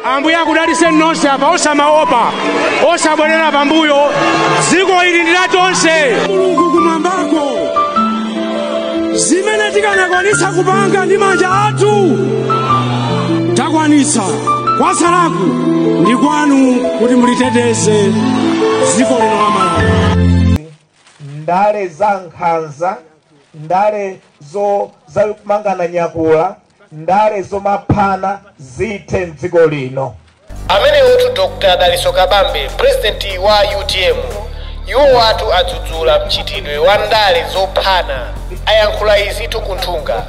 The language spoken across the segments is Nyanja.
Ambuye akudalitseni nonse apa, osamaopa, osabwerera pambuyo. Dziko ili ndi la tonse. Mulungu kumwambako, zimene tikanakwanitsa kupanga ndi manja athu takwanitsa. Kwasalaku ndi kwanu kuti muliteteze dziko lino la Malawi. Ndale za nkhanza, ndale zakumangana nyakula, ndale zomaphana zithe mdziko lino. Amenewotu Dr. Dalitso Kabambe, president wa UTM, iwo watu adzudzula mchitidwe wa ndale zophana. Ayankhula izitu kunthunga,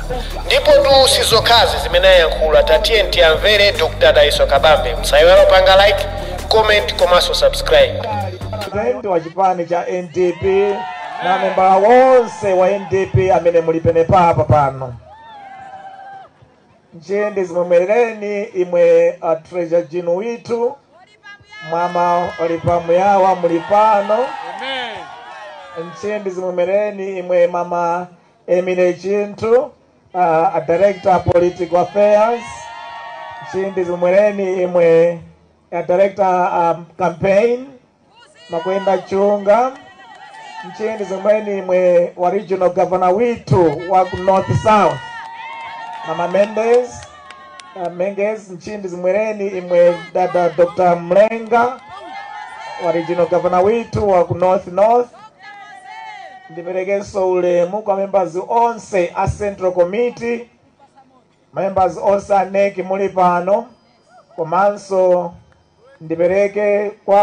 ndipo tu sizokhazi zimene ayankhula. Tatiye tiyamvere Dr. Dalitso Kabambe. Msayiwale panga like, comment komanso subscribe. President wa chipani cha NDP na membala wonse wa NDP amene muli penepapa pano, nchende zimwemerereni imwe treasure jinu witu mama olipamuyawa muli pano. Nchende zimwemerereni imwe mama Emile Chintu, a director political affairs. Nchende zimwemerereni imwe a director campaign Makwenda Chunga. Nchende zimwemerereni imwe wa regional governor witu wa North South Mama Mendes, Menges. Nchindi zimwereni imwe dada Dr. Mlenga wa regional governor witu wa North North. Ndiperekenso ulemu kwa members onse a Central Committee, members onse a NEC muli pano, komanso ndipereke kwa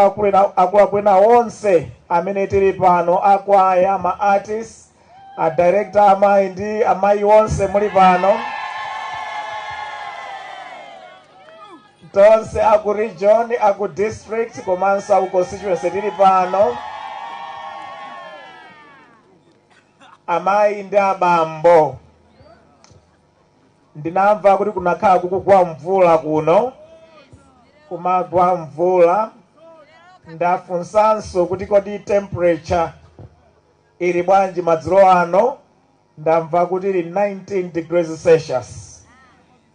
akuluakulu onse amene tili pano, akwaya, ma artists, a director amayi ndi amayi onse muli pano, tonse aku region, aku district komanso aku constituency tili pano, amayi ndi abambo. Ndinamva kuti kunakhala kukugwa mvula kuno, kumagwa mvula. Ndafunsanso kuti kodi temperature ili bwanji madzulo ano. Ndamva kuti ili 19 degrees Celsius,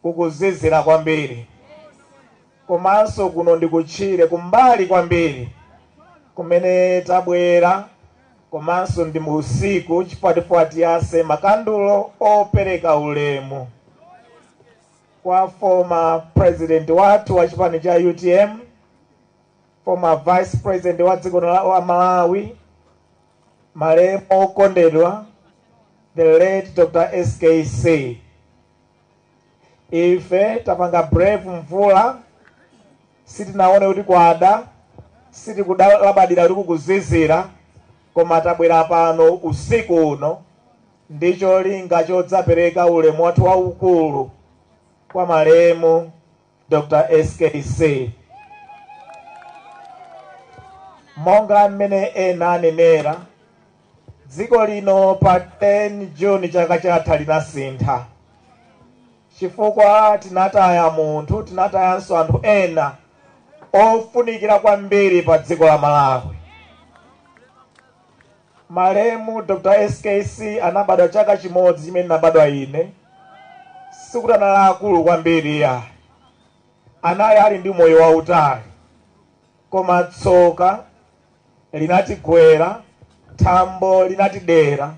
kukuzizira kwambiri. Komanso kuno ndikutchire kumbali kwambiri kumene tabwera, komanso ndi usiku chifukwa tiyase makandulo opereka ulemu kwa former president wathu wa chipani cha UTM, former vice president wa dziko la Malawi, malemu okondedwa the late Dr. SKC. Ife tapanga brave mvula, sitinaone kuti kwada, sitikulabadira kuti kukuzizira, koma tabwera pano usiku uno ndi cholinga chodzapereka ulemu wathu waukulu kwa malemu Dr. SKC. Monga mmene ena anenera, dziko lino pa 10 June chaka chatha linasintha, chifukwa tinataya munthu, tinatayanso anthu ena ofunikira kwambiri pa dziko la Malawi. Malemu Dr. SKC anabadwa chaka chimodzi chimene nabadwa ine. Sikuti anali akulu kwambiri ya, anali ali ndi moyo wautali, koma tsoka linatigwera, thambo linatidera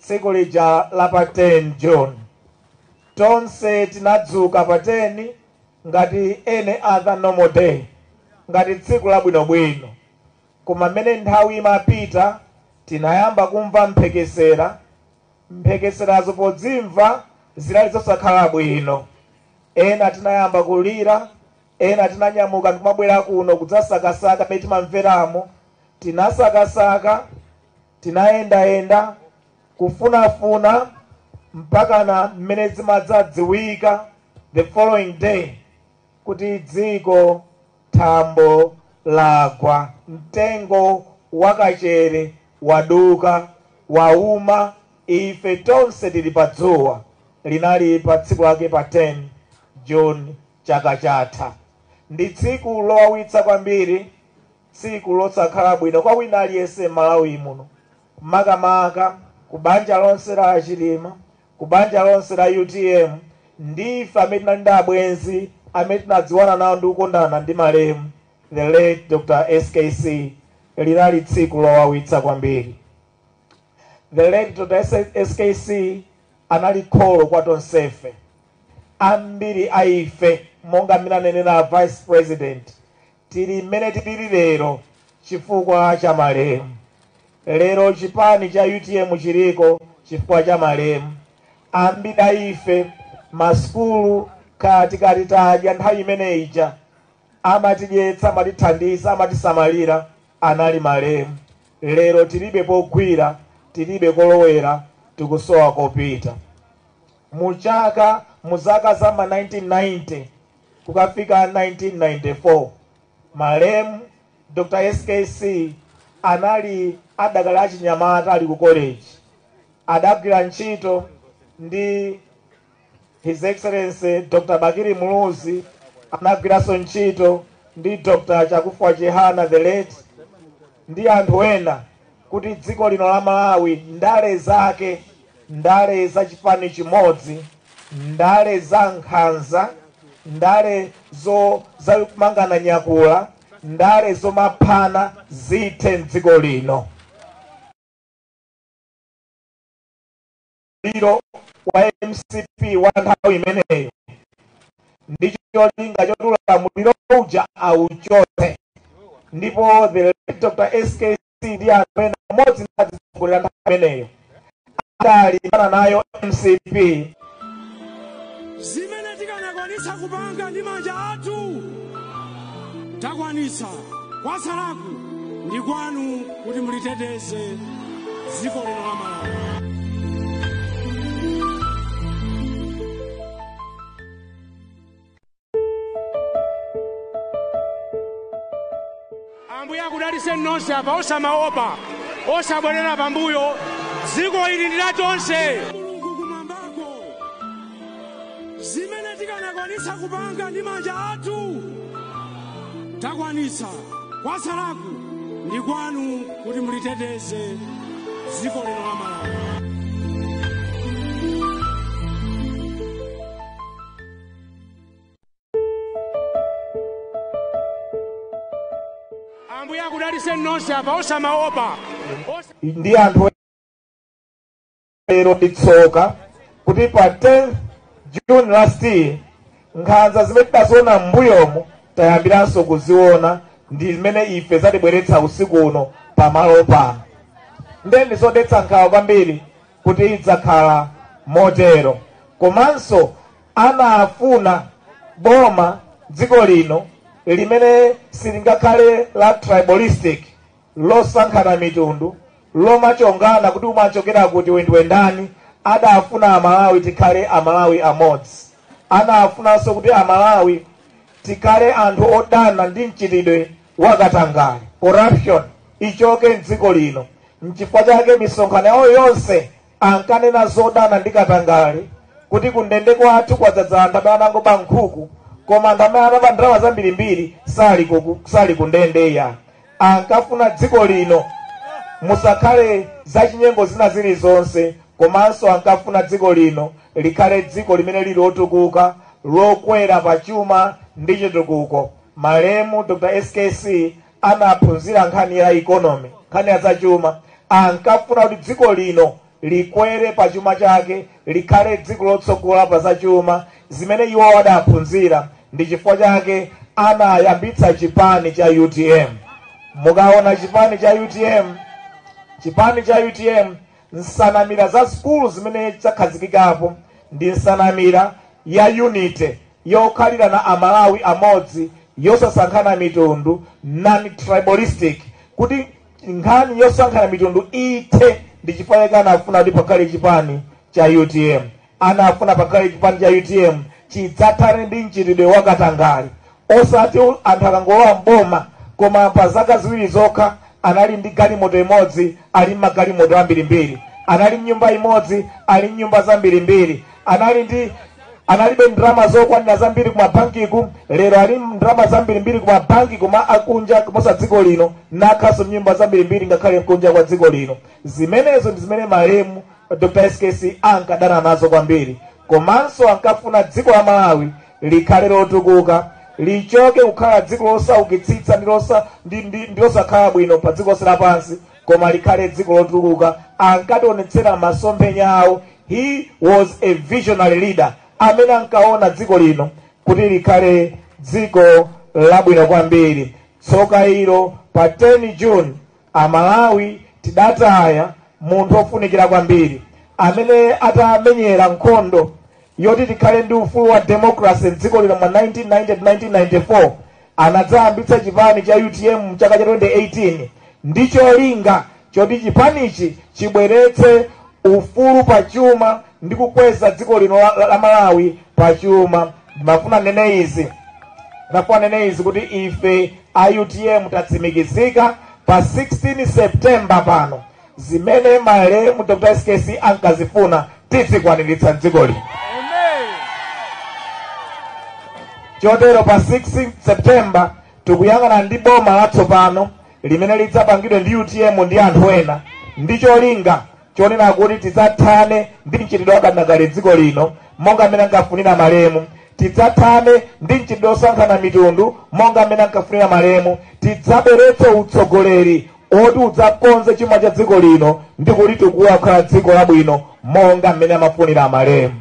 tsiku lija la pa 10 June. Tonse tinadzuka pa 10 ngati any other normal day, ngati tsiku labwinobwino, koma mmene nthawi imapita tinayamba kumva mphekesera. Mphekeserazo podzimva zinali zosakhala bwino. Ena tinayamba kulira, ena tinanyamuka ndikumabwera kuno kudzasakasaka pamene timamveramo. Tinasakasaka, tinayendayenda kufunafuna mpaka na mmene zimadzadziwika the following day kuti dziko thambo lagwa, mtengo wakachere waduka, wauma, ife tonse tili pa dzuwa. Linali pa tsiku lake pa 10 June chaka chatha. Ndi tsiku lowawitsa kwambiri, tsiku losakhala bwino kwa wina aliyense m'Malawi muno, makamaka ku banja lonse la Chilima, ku banja lonse la UTM, ndife amene tinali ndi abwenzi amene tinadziwana nawo ndi kukondana ndi malemu the late Dr. SKC, linali tsiku lowawitsa kwambiri. The late Dr. SKC anali kholo kwa tonsefe. Ambiri a ife, monga mmene anenera Vice President, tili mmene tilili lero chifukwa cha malemu. Lero chipani cha UTM chiliko chifukwa cha malemu. Ambiri a ife masukulu katikati tadya nthawi imene ija amatidyetsa, amatithandiza, amatisamalira anali malemu. Lero tilibe pogwira, tilibe kolowera, tikusowa kopita. Muchaka muzaka za ma 1990 kukafika 1994, malemu Dr. SKC anali adakali achinyamata, ali ku college. Adagwira ntchito ndi His Excellency Dr. Bakili Muluzi, anagwiranso ntchito ndi Dr. Chakufwa Chihana the late ndi anthu ena kuti dziko lino la Malawi, ndale zake, ndale za chipani chimodzi, ndale za nkhanza, ndale zakumangana nyakula, ndale zomaphana zithe mdziko lino. Liro wa MCP wa nthawi imeneyo ndi cholinga choti ulamuliro uja auchotse, ndipo the late Dr. SKC ndi anthu ena amodzi ndadzitsogolera nthawi imeneyo adalimbana nayo MCP. Zimene tikanakwanitsa kupanga ndi manja athu takwanitsa, kwatsalaku ndi kwanu kuti muliteteze dziko lino la Malawi. Ambuye akudalitseni nonse apa, osamaopa, osabwerera pambuyo. Dziko ili ndi la tonse. Mulungu kumwambako, zimene tikanakwanitsa kupanga ndi manja athu takwanitsa, kwatsalaku ndi kwanu kuti muliteteze dziko lino la Malawi. Ambuye akudalitseni nonse apa, osamaopa ndi anthu lero ndi tsoka kuti pa 10 June last year nkhanza zimene tidaziona m'mbuyomo tayambiranso kuziona, ndi zimene ife zatibweretsa usiku uno pamalo pano. Ndiye ndizodetsa nkhawa kwambiri kuti idzakhala motero. Komanso anafuna boma dziko lino limene silingakhale la tribalistic, losankhana mitundu, lomachongana kuti umachokera kuti wendiwendani. Adafuna Amalawi tikhale Amalawi amodzi. Anafunanso kuti Amalawi tikhale anthu odana ndi mchitidwe wakatangale, corruption ichoke mdziko lino. Nchifukwa chake misonkhano yawo yonse ankanena zodana ndi katangale, kuti kundende kwathu kwadzadza anthu amene anangoba nkhuku, koma anthu amene anaba ndalama zambirimbiri sali kundende ya. Ankafuna dziko lino musakhale zachinyengo zina zilizonse, komanso ankafuna dziko lino likhale dziko limene lili lotukuka, lokwera pachuma ndi chitukuko. Malemu Dr. SKC anaphunzira nkhani ya economy, nkhani ya zachuma. Ankafuna kuti dziko lino likwere pachuma chake, likhale dziko lotsogola pa zachuma, zimene iwo adaphunzira. Ndi chifukwa chake anayambitsa chipani cha UTM. Mukaona chipani cha UTM, chipani cha UTM, nsanamira za sukulu zimene zakhazikikapo ndi nsanamira ya unity, yokhalira na Amalawi amodzi, yosasankhana mitundu, non-tribalistic, kuti nkhani yosankhana mitundu ithe. Ndi chifukwa chake anafuna kuti pakhale chipani cha UTM. Anafuna pakhale chipani cha UTM chidzathane ndi mchitidwe wakatangale, osati anthu akangolowa mboma koma pa zaka ziwiri zokha anali ndi galimoto imodzi, ali magalimoto ambirimbiri, anali nyumba imodzi, ali nyumba zambirimbiri, analibe ndalama zokwanira zambiri kumabankiku, lero ali ndalama zambirimbiri kumabanki kuma akunja kumosa dziko lino, nakhaso nyumba zambirimbiri ngakhale kunja kwa dziko lino. Zimenezo ndi zimene malemu Dr. SKC ankadana nazo kwambiri. Komanso ankafuna dziko la Malawi likhale lotukuka, lichoke kukhala dziko losaukitsitsa ndi losakhala bwino pa dziko lonse lapansi, koma likhale dziko lotukuka. Ankationetsera masomphenya awo. He was a visionary leader amene ankaona dziko lino kuti likhale dziko labwino kwambiri. Tsoka ilo, pa 10 June Amalawi tidataya munthu ofunikira kwambiri amene atamenyera nkhondo yoti tikhale ndi ufulu wa democracy mdziko lino ma 1990 1994. Anadzayambitsa chipani cha UTM mchaka cha 2018 ndi cholinga choti chipanichi chibweretse ufulu pa chuma ndi kukweza dziko lino la Malawi pa chuma. Ndimafuna nene izi kuti ife a UTM tatsimikizika, pa 16 September pano, zimene malemu Dr. SKC ankazifuna tizikwaniritsa mdziko lino. Chotero pa 16 September tikuyang'ana ndi boma latsopano limene lidzapangidwe ndi UTM ndi anthu ena, ndi cholinga chonena kuti tidzathane ndi mchitidwe wakatangale dziko lino monga mmene ankafunira malemu, tidzathane ndi mchitidwe osankhana mitundu monga mmene ankafunira malemu, tidzabweretse utsogoleri oti udzakonze chuma cha dziko lino ndi kulitukula kukhala dziko labwino monga mmene amafunira malemu.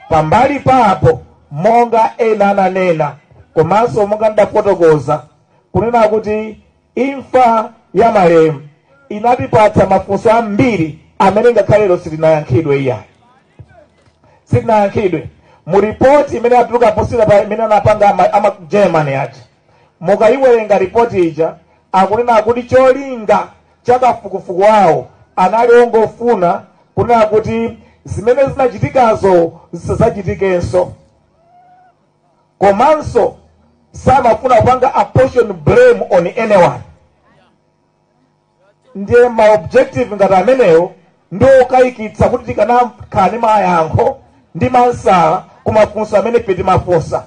Pambali papo, monga ena ananena komanso monga ndafotokoza, kunena kuti imfa ya malemu inatipatsa mafunso ambiri amene ngakhale lero sitinayankhidwe iyayi, sitinayankhidwe. Mu ripoti imene atuluka posita pa imene anapanga ama Germany aja, mukayiwerenga ripoti ija, akunena kuti cholinga cha kafukufuku wawo anali ongofuna kunena kuti zimene zinachitikazo zisadzachitikenso, komanso samafuna kupanga apportion blame on anyone. Ndiye ma objective ngati amenewo ndi okayikitsa kuti tikanakhala ndi mayankho ndi ma answer kumafunso amene ife timafunsa.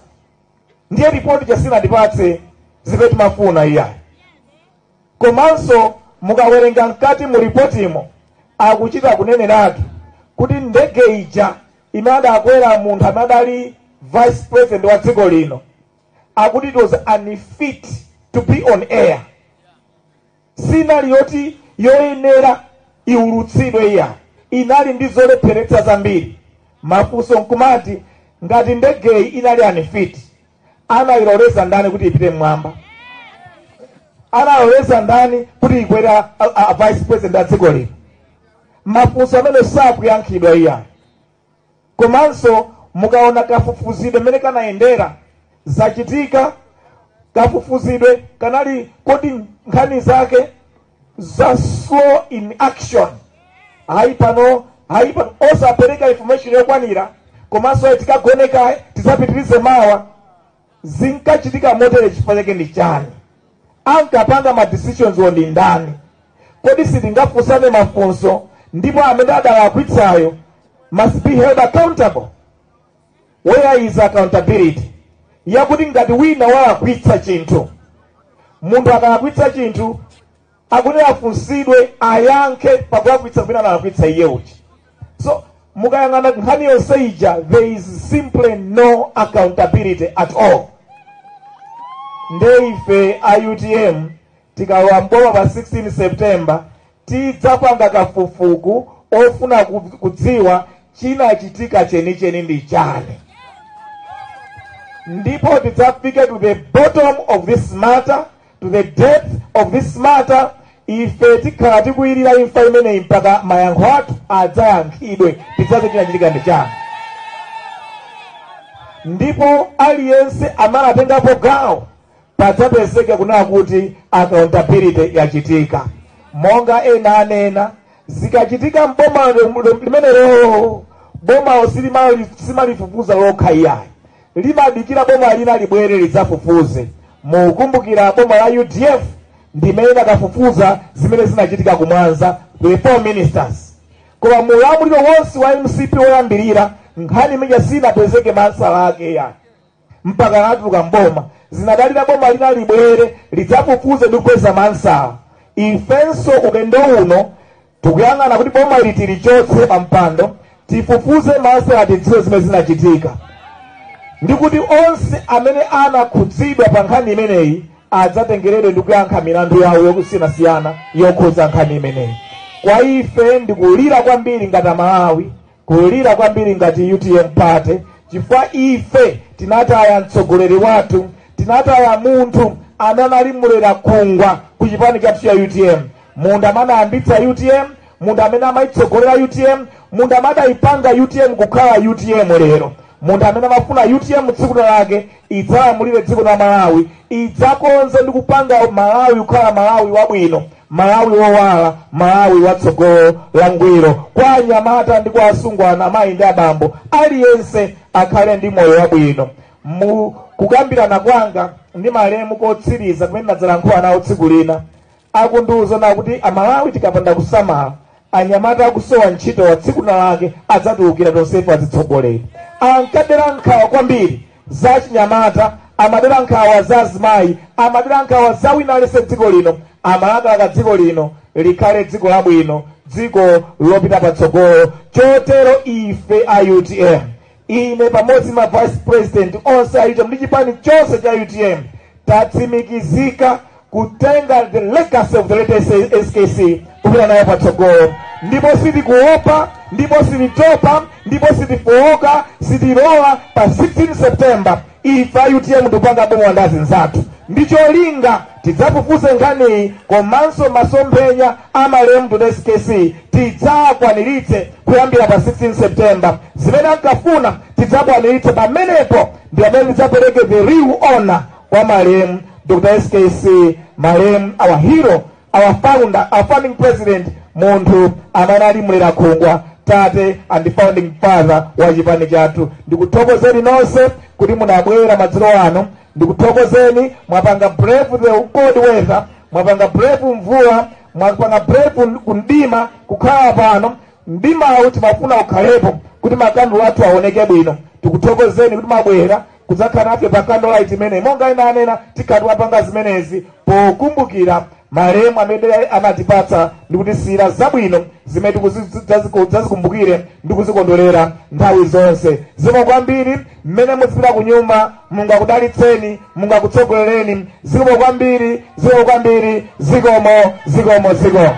Ndiye ripoti chasinatipatse zimene timafuna iyayi. Komanso mukawerenga mkati mu ripotimo, akuchita kuneneratu kuti ndege ija imene adakwera munthu amene adali vice president wa dziko lino, akuti it was unfit to be on air, sinali yoti yoyenera iulutsidwe iya, inali ndi zolepheretsa zambiri. Mafunso nkumati, ngati ndegeyi inali unfit, anayiloleza ndani kuti ipite mmwamba? Analoleza ndani kuti ikwere a vice president a dziko lino? Mafunso amene sakuyankhidwa iyayi. Komanso mukaona kafufuzidwe mmene kanayendera, zachitika, kafufuzidwe kanali kodi nkhani zake za slow in action, hayi pano, hayi pano, osapereka information yokwanira, komanso ayi tikagoneka, tidzapitirize mawa. Zinkachitika motere chifukwa chake ndi chani? Ankapanga ma decisions wo ndi ndani? Kodi sitingafunsane mafunso? Ndipo amene adalakwitsayo must be held accountable. Where is accountability yakuti ngati wina walakwitsa chinthu, munthu akalakwitsa chinthu akuti afunsidwe, ayankhe pakulakwitsa kumene analakwitsa iye uchi? So mukayang'ana nkhani yonse ija, there is simply no accountability at all. Nde ife a UTM tikalowa mboma pa 16 September, tidzapanga kafukufuku ofuna kudziwa chinachitika chenicheni ndi chani, ndipo tidzafike to the bottom of this matter, to the depth of this matter. Ife tikhala tikuyirira imfa imeneyi mpaka mayankho athu adzayankhidwe, tidzaze chinachitika ndi chani, ndipo aliyense amene atengapo gawo padzapezeke kunena kuti accountability yachitika. Monga ena anena, zikachitika mboma limenelo, bomalo simalifufuza lokha iyayi, limadikira boma lina libwere lidzafufuze. Mukumbukira boma la UDF ndimene lakafufuza zimene zinachitika kumwanza, the four ministers. Koma mulamuliro wonse wa MCP woyambirira, nkhani imene sinapezeke ma answer ake ya mpaka anatuluka mboma. Zinadalira boma lina libwere lidzafufuze ndi kupeza ma answer. Ifenso ulendo uno tikuyang'ana kuti boma ili tilichotse pa mpando, Tifufuze masera, tidziwe zimene zinachitika, ndikuti onse amene anakhudzidwa pa nkhani imeneyi adzatengeredwe ndi kuyankha milandu yawo yokusiyanasiyana yokhudza nkhani imeneyi. Kwa ife ndikulira kwambiri ngati Amalawi, kulira kwambiri ngati UTM Party, chifukwa ife tinataya mtsogoleri wathu, tinataya munthu amene anali mulera khungwa ku chipani chathu cha UTM, munthu amene ayambitsa UTM, munthu amene amayitsogolera UTM, munthu amene adayipanga UTM kukhala UTM lero, munthu amene amafuna UTM tsiku lake idzalamulire dziko la Malawi, idzakonze ndi kupanga Malawi kukhala Malawi wabwino, Malawi wowala, Malawi watsogolo langwiro kwa anyamata ndi kwa asungwana, amayi ndi abambo, aliyense akhale ndi moyo wabwino. Mu kukambirana kwanga ndi malemu kotsiriza kumene ndadzalankhula nawo tsiku lina, akundiwuza na kuti Amalawi tikapanda kusamala, anyamata akusowa ntchito wa tsiku lake adzatiukira tonsefe azitsogoleri. Ankadera nkhawa kwambiri za chinyamata, amadera nkhawa za azimayi, amadera nkhawa za wina aliyense dziko lino, amalakalaka dziko lino likhale dziko labwino, dziko lopita patsogolo. Chotero ife a UTM, ine pamodzi ma vice president onse a UTM ndi chipani chonse cha UTM, tatsimikizika kutenga the legacy of the late SKC kupita nayo patsogolo, ndipo sitikuopa, ndipo sititopa, ndipo sitifowoka, sitilowa. Pa 16 September ife a UTM tikupanga boma ndi azinzathu, ndi cholinga tidzafufuze nkhaniyi, komanso masomphenya amalemu Dr SKC tidzakwaniritse kuyambira pa 16 September. Zimene ankafuna tidzakwaniritse pamenepo, ndi pamene tidzapereke the real honor kwa malemu Dr SKC, malemu our hero, our founder, our founding president, munthu amene ali mlera khungwa, tate and founding father wa chipani chathu. Ndikuthokozeni nonse kuti munabwera madzulo ano. Ndikuthokozeni, mwapanga brave the cold weather, mwapanga brave mvula, mwapanga brave kumdima kukhala pano. Mdimawu timafuna ukhalepo kuti makandulo athu aoneke bwino. Tikuthokozeni kuti mwabwera kudzakhala nafe pa candlelight imene, monga ena anena, tikhati wapanga zimenezi pokumbukira malemu amene anatipatsa ndi kutisiyira zabwino zimene tikuzikumbukire ndi kuzikondwerera nthawi zonse. Zikomo kwambiri. Mmene muzipita ku nyumba, Mulungu akudalitseni, Mulungu akutsogolereni. Zikomo kwambiri, zikomo kwambiri, zikomo, zikomo, zikomo.